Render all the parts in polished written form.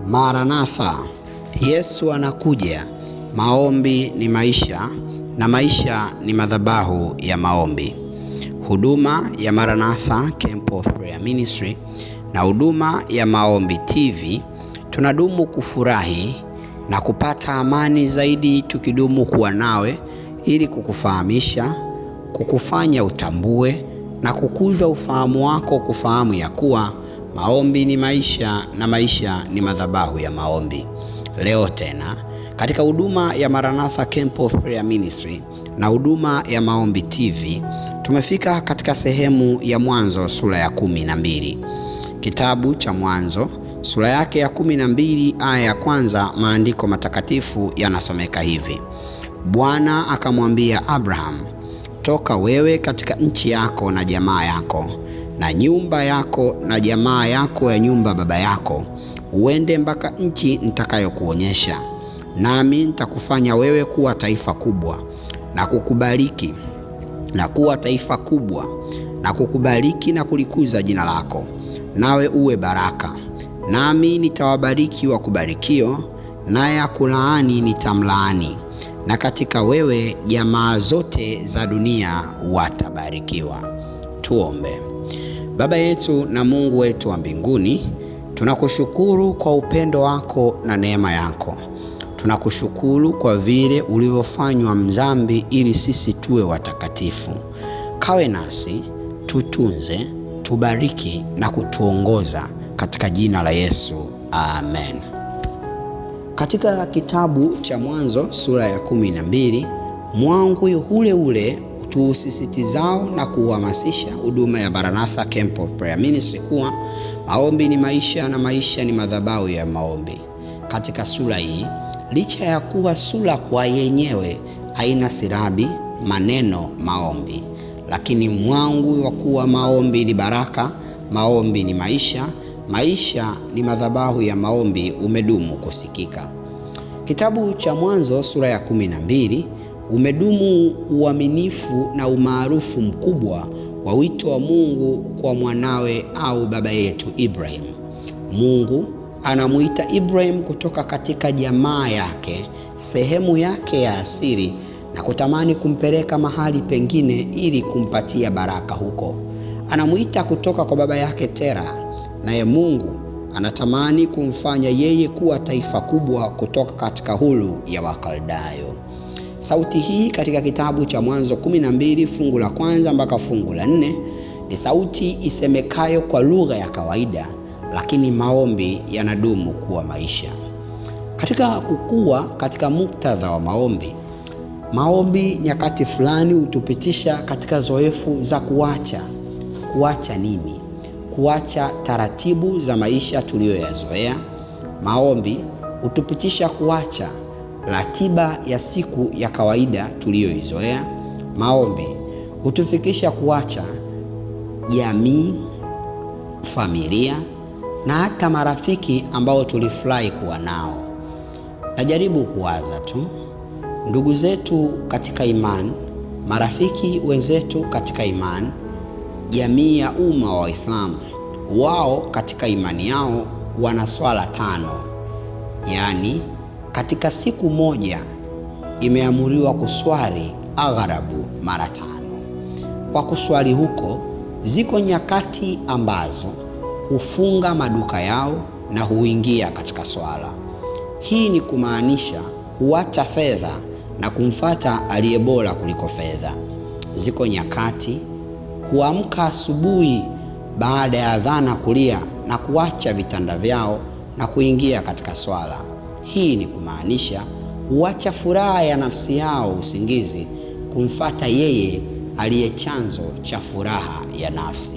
Maranatha, Yesu anakuja. Maombi ni maisha na maisha ni madhabahu ya maombi. Huduma ya Maranatha Camp of Prayer Ministry na huduma ya Maombi TV tunadumu kufurahi na kupata amani zaidi tukidumu kuwa nawe ili kukufahamisha, kukufanya utambue na kukuza ufahamu wako, kufahamu ya kuwa maombi ni maisha na maisha ni madhabahu ya maombi. Leo tena katika huduma ya Maranatha Camp of Prayer Ministry na huduma ya Maombi TV tumefika katika sehemu ya Mwanzo sura ya 12. Kitabu cha Mwanzo sura yake ya 12 aya ya kwanza, maandiko matakatifu yanasomeka hivi: Bwana akamwambia Abraham, toka wewe katika nchi yako na jamaa yako na nyumba yako na jamaa yako ya nyumba baba yako, uende mpaka nchi nitakayokuonyesha, nami nitakufanya wewe kuwa taifa kubwa na kukubariki na kuwa taifa kubwa na kukubariki na kulikuza jina lako, nawe uwe baraka. Nami nitawabariki wakubarikio, naye akulaani nitamlaani, na katika wewe jamaa zote za dunia watabarikiwa. Tuombe. Baba yetu na Mungu wetu wa mbinguni, tunakushukuru kwa upendo wako na neema yako. Tunakushukuru kwa vile ulivyofanywa mdhambi ili sisi tuwe watakatifu. Kawe nasi, tutunze, tubariki na kutuongoza katika jina la Yesu. Amen. Katika kitabu cha Mwanzo sura ya 12, mwangwi ule ule tuusisitizao na kuhamasisha huduma ya Maranatha Camp of Prayer Ministry kuwa maombi ni maisha na maisha ni madhabahu ya maombi. Katika sura hii, licha ya kuwa sura kwa yenyewe haina silabi maneno maombi, lakini mwangwi wa kuwa maombi ni baraka, maombi ni maisha, maisha ni madhabahu ya maombi umedumu kusikika. Kitabu cha Mwanzo sura ya 12 umedumu uaminifu na umaarufu mkubwa wa wito wa Mungu kwa mwanawe au baba yetu Ibrahim. Mungu anamuita Ibrahim kutoka katika jamaa yake, sehemu yake ya asili, na kutamani kumpeleka mahali pengine ili kumpatia baraka huko. Anamuita kutoka kwa baba yake Tera, naye Mungu anatamani kumfanya yeye kuwa taifa kubwa kutoka katika hulu ya Wakaldayo. Sauti hii katika kitabu cha Mwanzo 12 fungu la kwanza mpaka fungu la 4 ni sauti isemekayo kwa lugha ya kawaida, lakini maombi yanadumu kuwa maisha. Katika kukua katika muktadha wa maombi, maombi nyakati fulani hutupitisha katika zoefu za kuacha. Kuacha nini? Kuacha taratibu za maisha tuliyoyazoea. Maombi hutupitisha kuacha ratiba ya siku ya kawaida tuliyoizoea. Maombi hutufikisha kuacha jamii, familia na hata marafiki ambao tulifurahi kuwa nao. Najaribu kuwaza tu ndugu zetu katika imani, marafiki wenzetu katika imani, jamii ya umma wa Waislamu, wao katika imani yao wana swala 5. Yaani katika siku moja imeamuriwa kuswali agharabu mara 5. Kwa kuswali huko, ziko nyakati ambazo hufunga maduka yao na huingia katika swala. Hii ni kumaanisha huacha fedha na kumfata aliye bora kuliko fedha. Ziko nyakati huamka asubuhi baada ya adhana kulia na kuacha vitanda vyao na kuingia katika swala. Hii ni kumaanisha huacha furaha ya nafsi yao usingizi kumfata yeye aliye chanzo cha furaha ya nafsi.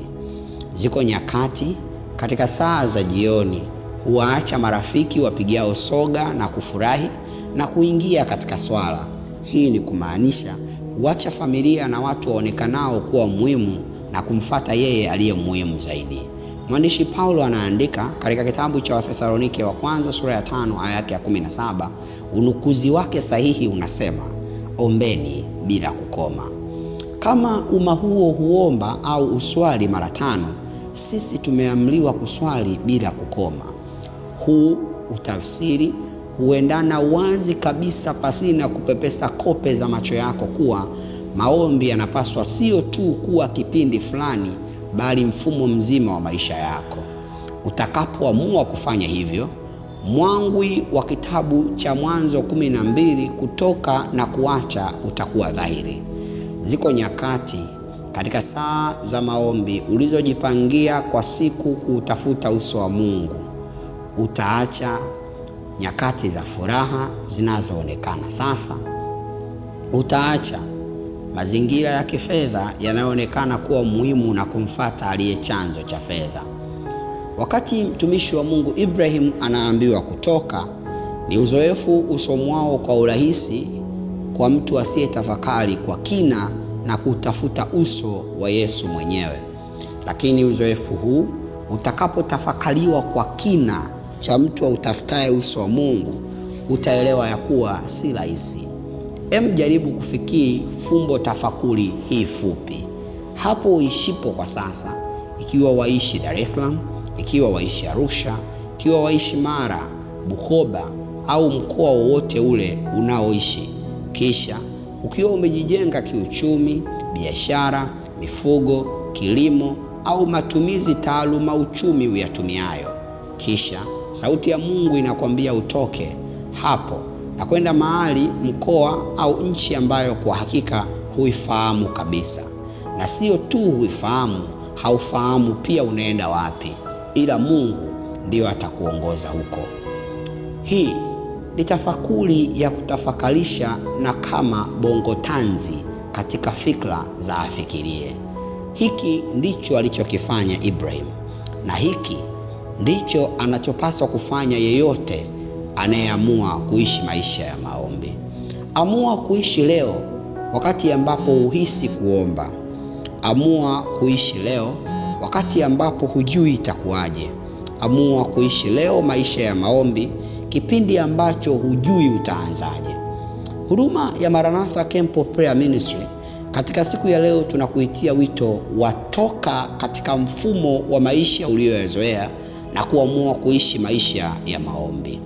Ziko nyakati katika saa za jioni huwaacha marafiki wapigiao soga na kufurahi na kuingia katika swala. Hii ni kumaanisha huacha familia na watu waonekanao kuwa muhimu na kumfata yeye aliye muhimu zaidi. Mwandishi Paulo anaandika katika kitabu cha Wathesalonike wa kwanza sura ya 5 aya yake ya 17, unukuzi wake sahihi unasema, ombeni bila kukoma. Kama umma huo huomba au uswali mara 5, sisi tumeamriwa kuswali bila kukoma. Huu utafsiri huendana wazi kabisa pasina kupepesa kope za macho yako kuwa maombi yanapaswa sio tu kuwa kipindi fulani, bali mfumo mzima wa maisha yako. Utakapoamua kufanya hivyo, mwangwi wa kitabu cha Mwanzo 12 kutoka na kuacha utakuwa dhahiri. Ziko nyakati katika saa za maombi ulizojipangia kwa siku kuutafuta uso wa Mungu. Utaacha nyakati za furaha zinazoonekana sasa. Utaacha mazingira ya kifedha yanayoonekana kuwa muhimu na kumfata aliye chanzo cha fedha. Wakati mtumishi wa Mungu Ibrahim anaambiwa kutoka, ni uzoefu usomwao kwa urahisi kwa mtu asiyetafakari kwa kina na kutafuta uso wa Yesu mwenyewe. Lakini uzoefu huu utakapotafakariwa kwa kina cha mtu autafutaye uso wa Mungu, utaelewa ya kuwa si rahisi. Jaribu kufikiri fumbo tafakuri hii fupi. Hapo uishipo kwa sasa, ikiwa waishi Dar es Salaam, ikiwa waishi Arusha, ikiwa waishi Mara, Bukoba au mkoa wowote ule unaoishi, kisha ukiwa umejijenga kiuchumi, biashara, mifugo, kilimo au matumizi taaluma uchumi uyatumiayo, kisha sauti ya Mungu inakwambia utoke hapo na kwenda mahali, mkoa au nchi ambayo kwa hakika huifahamu kabisa. Na sio tu huifahamu, haufahamu pia unaenda wapi, ila Mungu ndiyo atakuongoza huko. Hii ni tafakuri ya kutafakarisha na kama bongo tanzi katika fikra za afikirie. Hiki ndicho alichokifanya Ibrahim, na hiki ndicho anachopaswa kufanya yeyote anayeamua kuishi maisha ya maombi. Amua kuishi leo wakati ambapo uhisi kuomba. Amua kuishi leo wakati ambapo hujui itakuwaje. Amua kuishi leo maisha ya maombi kipindi ambacho hujui utaanzaje. Huduma ya Maranatha Camp of Prayer Ministry katika siku ya leo tunakuitia wito wa toka katika mfumo wa maisha uliyoyazoea na kuamua kuishi maisha ya maombi.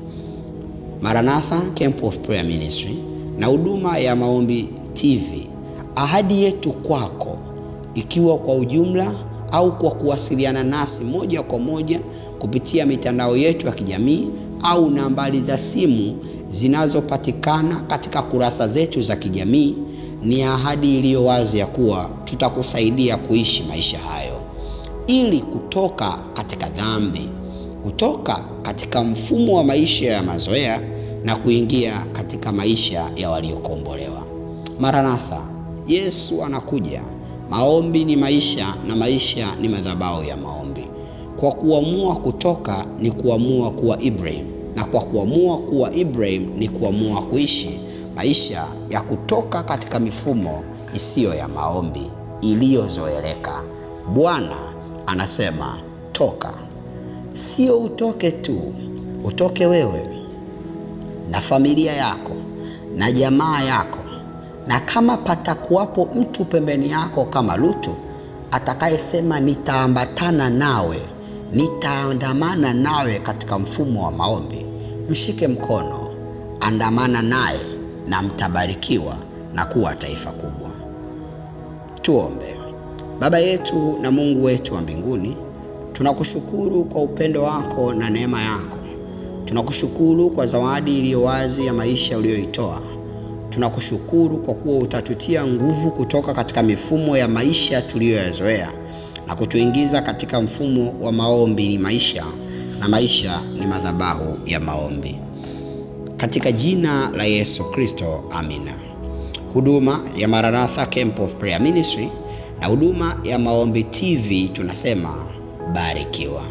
Maranatha Camp of Prayer Ministry na huduma ya Maombi TV, ahadi yetu kwako, ikiwa kwa ujumla au kwa kuwasiliana nasi moja kwa moja kupitia mitandao yetu ya kijamii au nambari za simu zinazopatikana katika kurasa zetu za kijamii, ni ahadi iliyo wazi ya kuwa tutakusaidia kuishi maisha hayo, ili kutoka katika dhambi, kutoka katika mfumo wa maisha ya mazoea na kuingia katika maisha ya waliokombolewa. Maranatha, Yesu anakuja. Maombi ni maisha na maisha ni madhabahu ya maombi. Kwa kuamua kutoka ni kuamua kuwa Ibrahim, na kwa kuamua kuwa Ibrahim ni kuamua kuishi maisha ya kutoka katika mifumo isiyo ya maombi iliyozoeleka. Bwana anasema toka. Sio utoke tu, utoke wewe na familia yako na jamaa yako, na kama patakuwapo mtu pembeni yako kama Lutu atakayesema nitaambatana nawe, nitaandamana nawe katika mfumo wa maombi, mshike mkono, andamana naye na mtabarikiwa na kuwa taifa kubwa. Tuombe. Baba yetu na Mungu wetu wa mbinguni, tunakushukuru kwa upendo wako na neema yako. Tunakushukuru kwa zawadi iliyo wazi ya maisha uliyoitoa. Tunakushukuru kwa kuwa utatutia nguvu kutoka katika mifumo ya maisha tuliyoyazoea na kutuingiza katika mfumo wa maombi ni maisha na maisha ni madhabahu ya maombi. Katika jina la Yesu Kristo, amina. Huduma ya Maranatha Camp of Prayer Ministry na huduma ya Maombi TV tunasema barikiwa.